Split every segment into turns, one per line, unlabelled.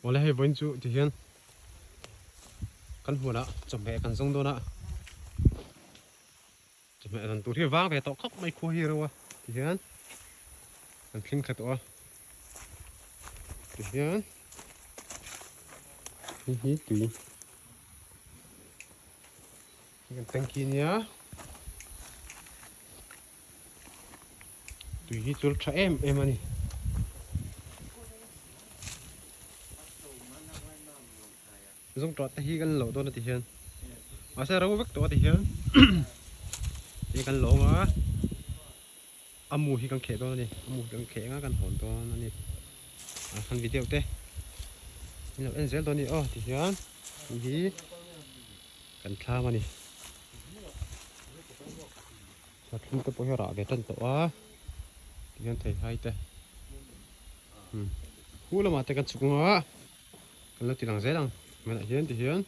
Awle hei vawiin chu ti hian kan hmunah chawhmeh kan zawng dawn a, chawhmeh rawn tur hi vang ve tawh khawp mai khua hi reuh a ti hian kan thling thla tawh a ti hian hei hi tui kan tanki nia Tui hi chu tha em em a ni. Zawngṭah te hi kan loh dawn a ti hian mahse ro vek tawh a ti hian hei kan lawng a a mu hi kan kheh dawn a ni a mu hi kan kheh anga kan hawn dawn a ni ah khan video te min lo en zel dawn a ni aw ti hian hei hi kan thlam a ni. Serthlum te pawh hi a rah ve tan tawh a tihian theihai te umm hu lamah te kan chhuk anga kan lo ti lang zel ang hmanah hian tihian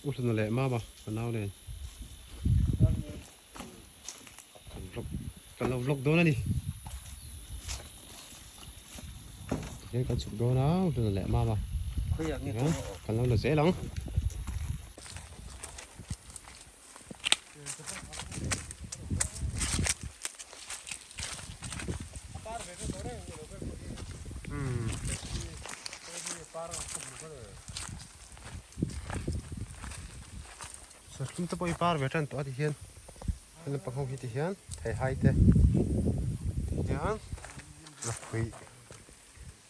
u hluna leh mama ka nau nen kan vlog kan lo vlog dawn a ni tihian kan chhuk dawn a u hluna leh mama tihian kan lo la zel ang. Serthlum te pawh hi par ve tan tawh a ti hian he lampang ho hi ti hian theihai te ti hian lakhuih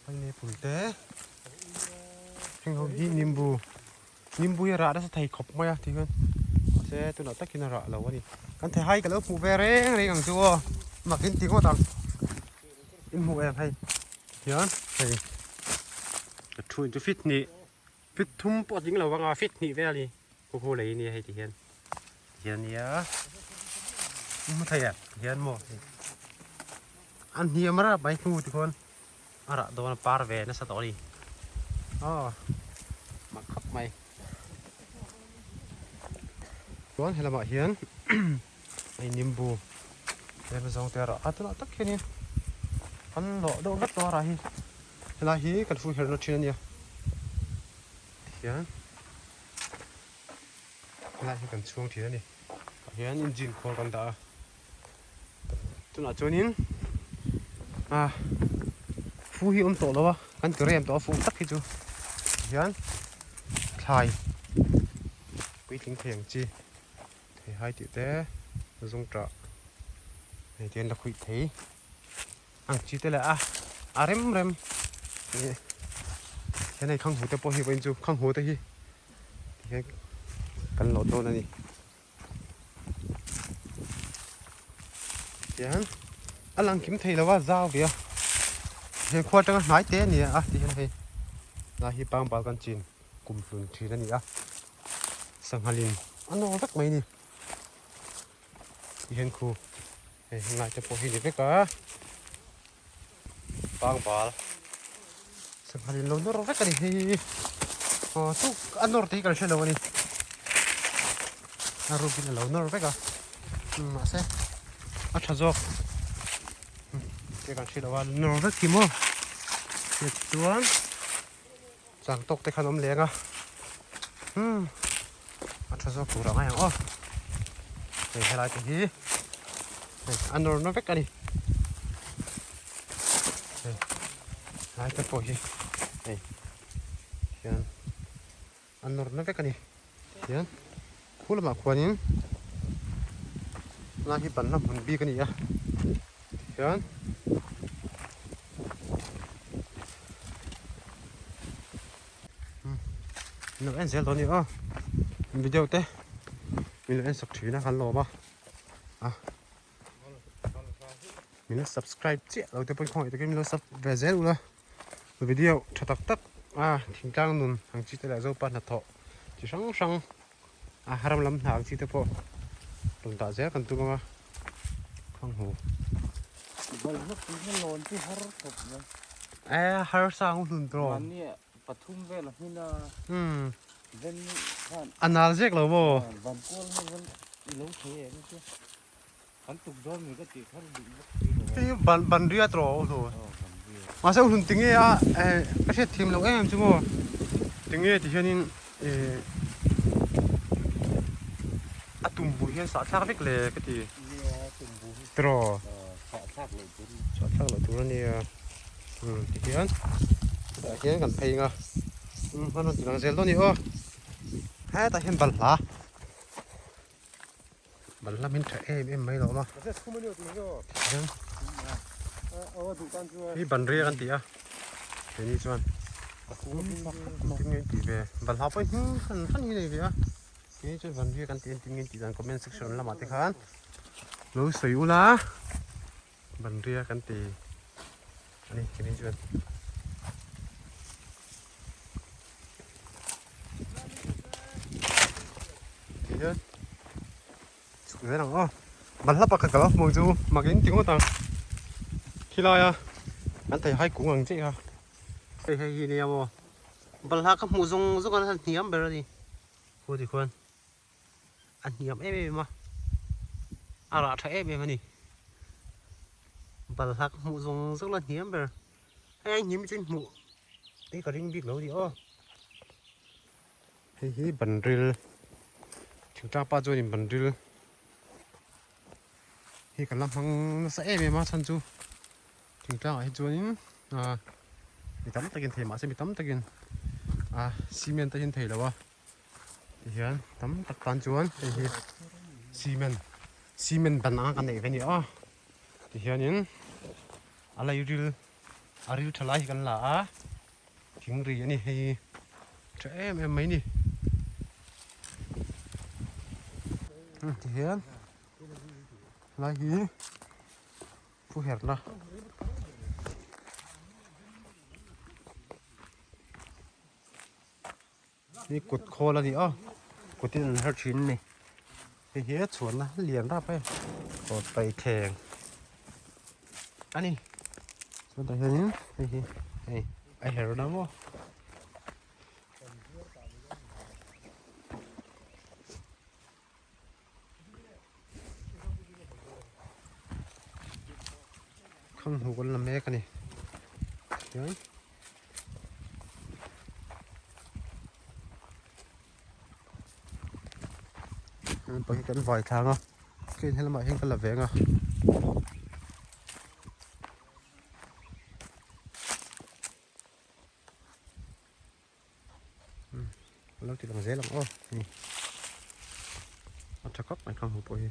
pineapple te heng ho hi nimbu. Nimbu hi a rah nasa thei khawp mai a ti hian mahse tunah takin a rah lo a ni. Kan thei hai ka lo hmuh ve reng reng ang chu aw mak in ti ngawt ang in hmuh em hei hian hei ka thu in chu fit hnih fit thum pawh a tling lo anga fit hnih vel a ni khaw khaw lei a nia hei ti hian ti hian nia in hmu thei em ti hian maw hei an hniam rap mai hnu ti khawn. A rah dawn a par ve nasa tawh a ni. Aw mak khawp mai. Chuan he lamah hian hei nimbu tlem zawng te a rah a tunah tak hianin an lawh deuh vek tawh a rah hi. Helai hi kan fu herna thin a nia. Tihian helai hi kan chhung thin a ni. Tah hian engine khawl kan dah a. Tunah chuanin ah fu hi awm tawh lo a kan ti rem tawh a fu tak hi chu hian thlai puitling thei ang chi theihai tih te zungṭah hei te an la khuih thei ang chi te leh a a rem rem ih hian hei khanghu te pawh hi vawiin chu khanghu te hi tihian kan lawh dawn a ni. Tihian a lang kim thei lo a zau ve a he khua atanga hnai te a ni a tihian hei lai hi pangbal kan chin kum hlun thin a ni a sanghalin a nawr vek mai a ni tihian khu hei henglai te pawh hi ni vek a pangbal sanghalin lo nawr vek a ni hei aw chu a nawr tih hi kan hre lo a ni a rukin a lo nawr vek a mahse a tha zawk te kan hre lo a nawr vek hi maw tichuan chang tawk te khan awm leng a umm a tha zawk tur ang a ang aw hei helai te hi hei a nawr na vek a ni hei helai te pawh hi hei hian a nawr na vek a ni hian khu lamah khuanin lai hi banhla hmun bik a ni a tihian. Min lo en zel dawn a ni aw video te min lo en sak thin a kan lawm a a min lo subscribe chiah lo te pawh khawngaih takin min lo sub ve zel ula video tha tak tak a thingtlang nun ang chi te leh zopa hnathawh chi hrang hrang a ram lam hna ang chi te pawh rawn dah zel kan tum ang a khang hmu e harsa ang hlun tawh.
Pathum vel a hmin a.
Umm.
Ven khan.
A nal zek lo maw?
Van kual ho van i lo thei em chu. Kan tuk dawn mi ka tih thar duh bawk si lo a.
Hei ban ban ria tawh a hlu.
Aw ban ria.
Mahse u hlun tinge a eh ka hriat thiam loh em em chu maw tinge ti hianin eh a tum bu hian sah thlak vek le ka ti. Tiraw? Sah thlak loh tur a nia. Umm ti hian hetah hian kan phei ang a umm hman rawn ti lang zel dawn a ni aw. Hetah hian balhla balhla min tha em em mai lo awm a tihian hi ban riak an ti a keini chuan engtin nge an tih ve balhla pawh hi hming hran hran hi a nei ve a keini chuan ban riak an ti engtin nge an tih dan comment section lamah te khan lo sawi ula ban riak an ti a ni keini chuan. Tihian chhuk zel ang aw balhla pakhat ka lo hmu chu mak in ti ngawt ang khilai a kan thei hai kung ang chiah kha hei hei hi nia maw balhla ka hmuh zawng zawng a hniam ber a ni khu tikhuan a hniam em em a a rah tha em em a ni balhla ka hmuh zawng zawng a hniam ber hei a hniam hi chu in hmuh hei ka ring bik lo a ni aw hei hi banril thingtlang pa chuanin banril hi kan la hmang nasa em em a chhan chu thingtlang ah hi chuanin ah mi tam takin thei mahse mi tam takin ah cement te hi an thei lo a. Tihian tam tak tan chuan hei hi cement cement ban anga kan neih ve a ni a tihianin a lei ril a ril tha lai hi kan la a thing ri a ni hei hi tha em em mai a ni tihian lai hi thu herna. Hi kut khawl a ni a kut in an her thin a ni hei hi a chhuanna lian rap hei kawt paih thleng a ni chuan tah hianin hei hi hei a her na maw. Khang hnu kan la mek a ni tichuan pang hi kan vai thlang a train helamah hian ka la veng a. A lo ti lang zel ang aw hei a tha khawp mai khang ho pawh hi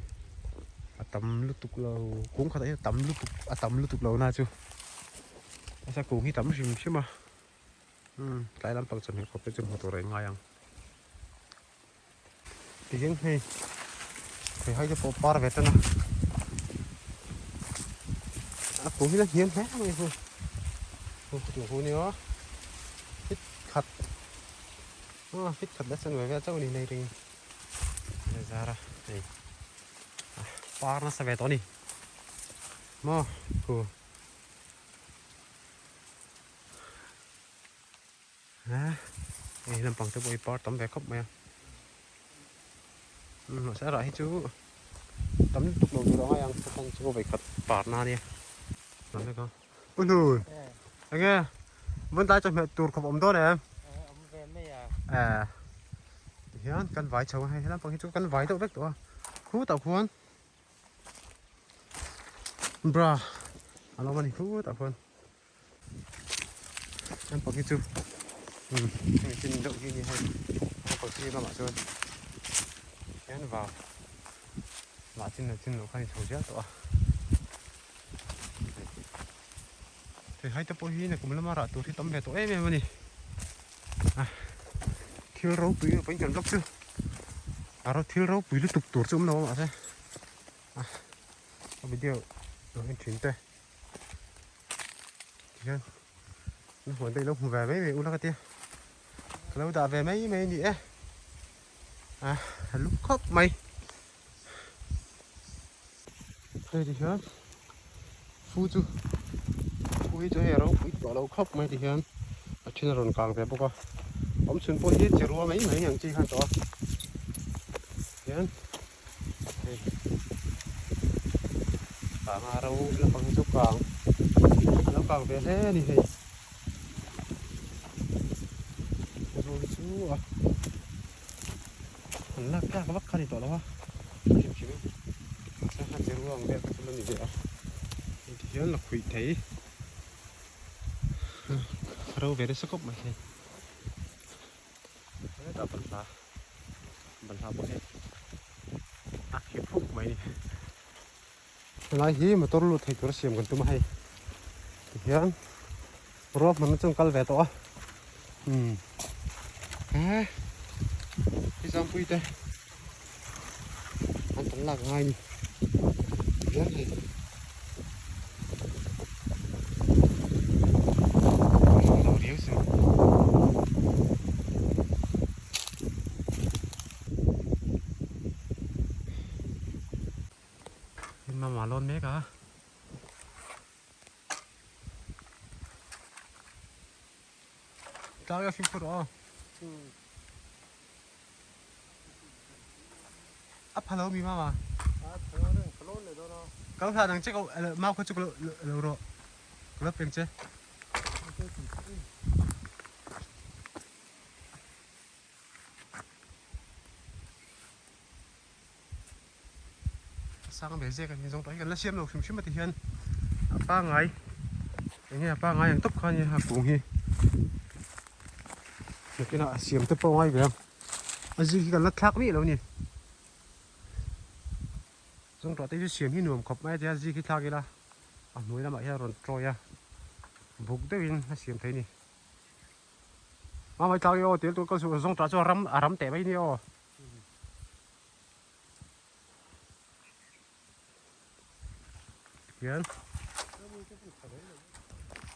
a tam lutuk lo kung khatah hian a tam lutuk a tam lutuk lo na chu nasa kung hi tam hrim hrim a umm tlai lampang chawhmeh khawp te chu hmuh tur a inngai ang tihian hei thei hai te pawh par ve tan a a kung hi la hniam hle mai hu hu khutiang hu nia fit khat a fit khat leh chuan ve vel chauh a ni nei ring a zar a hei par nasa ve tawh a ni maw hu. Hei lampang te pawh hi par tam ve khawp mai a mahse a rah hi chu tam lutuk lo tur a ngai ang chuan chu vawikhat par na ania u hnun enge vawn tlai chawhmeh tur khawp awm dawn em eh tihian kan vai chho a hei lampang hi chu kan vai deuh vek tawh a khutah khuan bra a lo awm a ni khutah khuan. Lampang hi chu umm hemi chin deuh hi a ni hei lampang sir lamah chuan hian vau mah chin leh chin loh kha a ni chho zel tawh a thei hai te pawh hi nakum lama rah tur hi tam ve tawh em em a ni a thil ropui pawhin kan vlog chu a thil ropui lutuk tur chu awm lo a mahse a video lo en thin te. Tihian an huan te ilo hmu ve mai mai ula ka tia ka lo dah ve mai mai a ni e a a lum khawp mai hei ti hian fu chu fu hi chu hei a ropui tawh lo khawp mai ti hian a then a rawn kang ve bawk a awm chhun pawh hi chi rua mai mai ang chi khan tawh a tihian hei kang a ro lampang hi chu kang a lo. changkang ve hle a ni hei. Zu hi chu a an lak tlak vak kha a ni tawh lo a, a hrim hrim in sangha che ruang vel kha chu la ni ve a, hei ti hian la khuih thei a ro ve nasa khawp mai hei. Hetah balhla balhla pawh hi a khi phuk mai a ni. Helai hi motor lut thei tur a siam kan tum a hei tihian ruahmanna chu an kal ve tawh a umm he hi zampui te an tam lak a ngai a ni tihian hei lo riau sin. Mama lawn mek a. Tlang a fimkhur aw. A phalo mi mama. Kal hla nang che ko mau kha chu ko lo ro. Lo peng che. Sang ve zek a ni zawng tawh hi kan la siam lo hrim hrim a ti hian a pangai eng nge a pangai ang tawp kha a nia a kung hi nakinah a siam te pawh a ngai ve ang a zing hi kan la thlak miah lo a ni zawng tawh te hi chu siam hi nuam khawp mai a tia zik hi thlak ila a hnuai lamah hian a rawn tawi a buk deuhin a siam thei a ni. Mamai tlang i aw tel tur kal suh zawng tah chu a ram a ram teh mai nia aw. Hian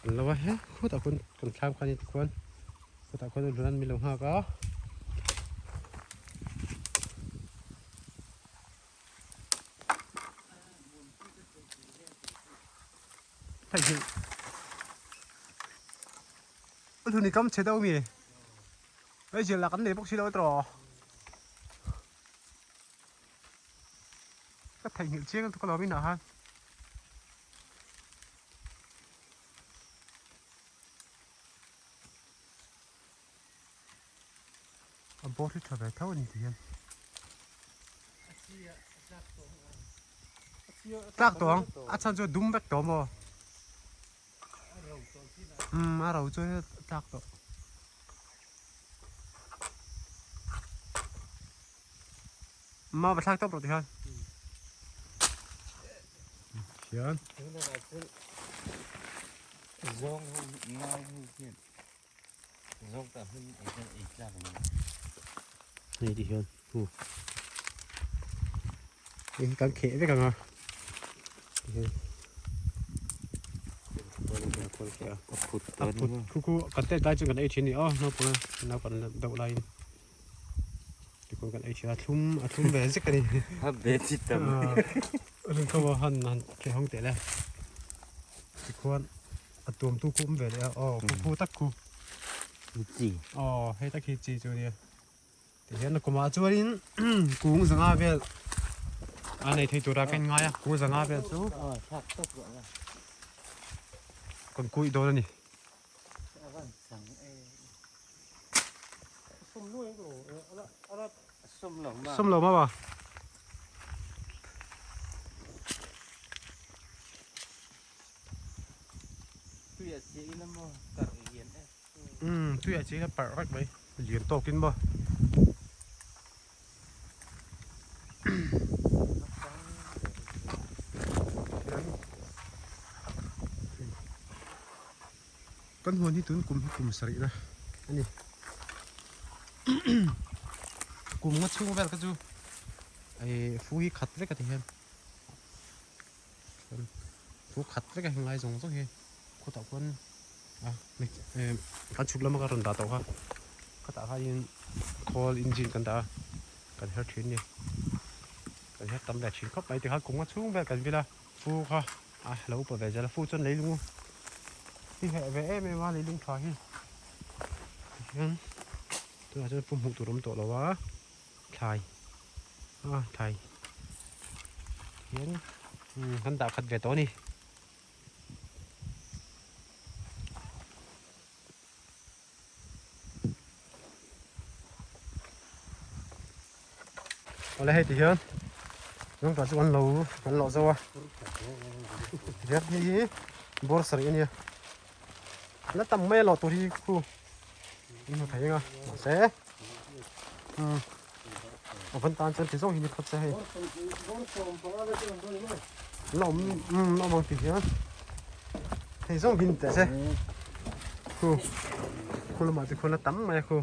an lo a he khutah khuan kan thlam kha ni tikhuan khutah khuan hlun an mi lo nghak a. Hei hi hlun i kam chhe deuh mi hei zial lah kan nei bawk si lo tawh. Ka theihnghilh chiang lutuk alawm inah khan. A bawr hi tha ve tho a ni ti hian. Tlak tawh ang a chhan chu a dum vek tawh maw? Umm a ro chu tlak tawh. Ma va thlak tawp rawh tikhan. Hian.
Zawng ho ngau ho hian zawng ta hun ei hian ei tlak lo.
Hei ti hian hu. Hei hi kan kheh vek ang a. Ti hian.
A phut
A phut khu khu kan tet lai chuan kan ei thin a ni aw naupang naupang deuh laiin. Tikhawn kan ei thin a thlum a thlum ve zek a ni.
A ve chi tam.
Rin kho han han thei hawng teh le. Tikhuan a tuam tu khu awm ve leh a aw khu khu tak khu.
Chi.
Aw hei tak hi chi chu a nia. Tihian a kumah chuanin kung zanga vel a nei thei tura ka inngai a kung zanga vel chu kan kuih dawn a ni. Sawm lo ma ba. Umm tuiah chiin a parh vek mai lian tawkin maw. Kan huan hi tun kum hi kum sarih na a ni. Kum nga chhung vel kha chu ih fu hi khat vek a ti hian fu khat vek a heng lai zawng zawng hi khawtah khuan a kan chhuk lama ka rawn dah tawh kha khatah khanin khawl engine kan dah a kan her thin a ni kan her tam ve thin khawp mai tikhan kum nga chhung vel kan vil a. Fu kha a lo upa ve zel a, fu chuan leilung hi heh ve em em a leilung tha hi tihian tunah chuan fu hmuh tur awm tawh lo a thlai a thlai tihian kan dah khat ve tawh a ni. Awle hei ti hian zawngtah chu kan lo kan lawh zo a tihian hei hi bawr sarih a nia la tam mai a lawh tur hi khu in hmu thei ang a mahse umm a van tan chuan ti zawng hi ni phawt se hei la awm umm la awm ang ti hian hei zawng hi ni teh se khu khu lamah te khuan la tam mai a khu.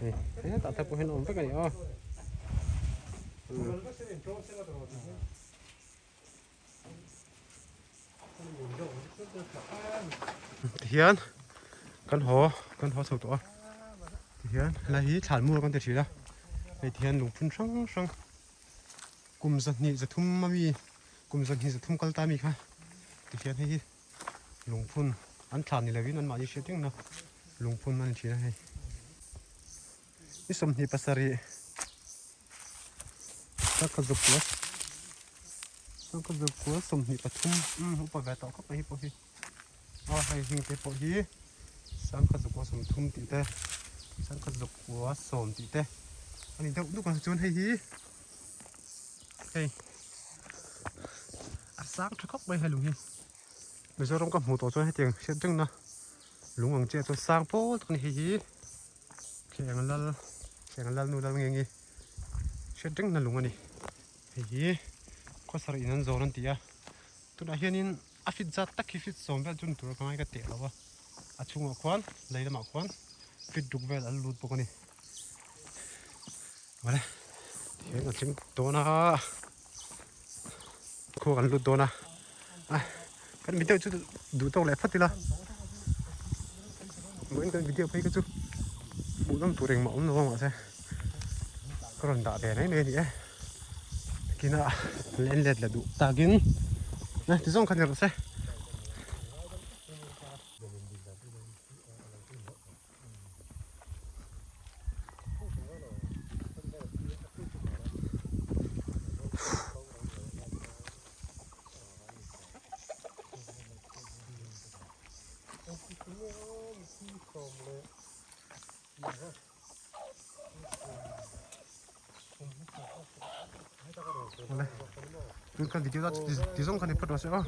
Hei hetah te pawh hian a awm vek a ni aw. Tihian kan haw kan haw chho tawh a tihian helai hi thlan mual kan ti thin a hei tihian lungphun hrang hrang kum zahnih zathum ami kum zahnih zathum kal ta ami kha tihian hei hi. Lungphun an thlah ni lovin anmahni hriat reng na lungphun a ni thin a hei. Ni 27 Sangkazukua Sangkazukua 23 umm upa ve tawh khawp mai hi pawh hi aw hei heng te pawh hi Sangkazukua 30 tih te Sangkazukua 10 tih te a ni deuh duk a chuan hei hi hei a sang tha khawp mai he lung hi Mizoram ka hmuh tawh chuan hetiang hriat reng na lung ang chiah chuan sang pawl tak a ni hei hi thleng lal thleng lal nu lal nge nge hriat reng na lung a ni hei hi khawsar in an zawn an ti a tunah hianin a fit zat tak hi fit sawm vel chu ni tur a ka ngai ka teh lo a a chhungah khuan lei lamah khuan fit ruk vel an lut bawk a ni. Awle tihian a thleng dawn a khua kan lut dawn a a kan video chu duh tawk leh phawt ila vawiin kan video phei kha chu hmuh nawm tur engmah awm lo a mahse ka rawn dah ve mai mai a ni e kinah len let la duh takin ti zawng kha ni rawh se. Tun kan video ta ti zawng kha ni phawt rawh se aw.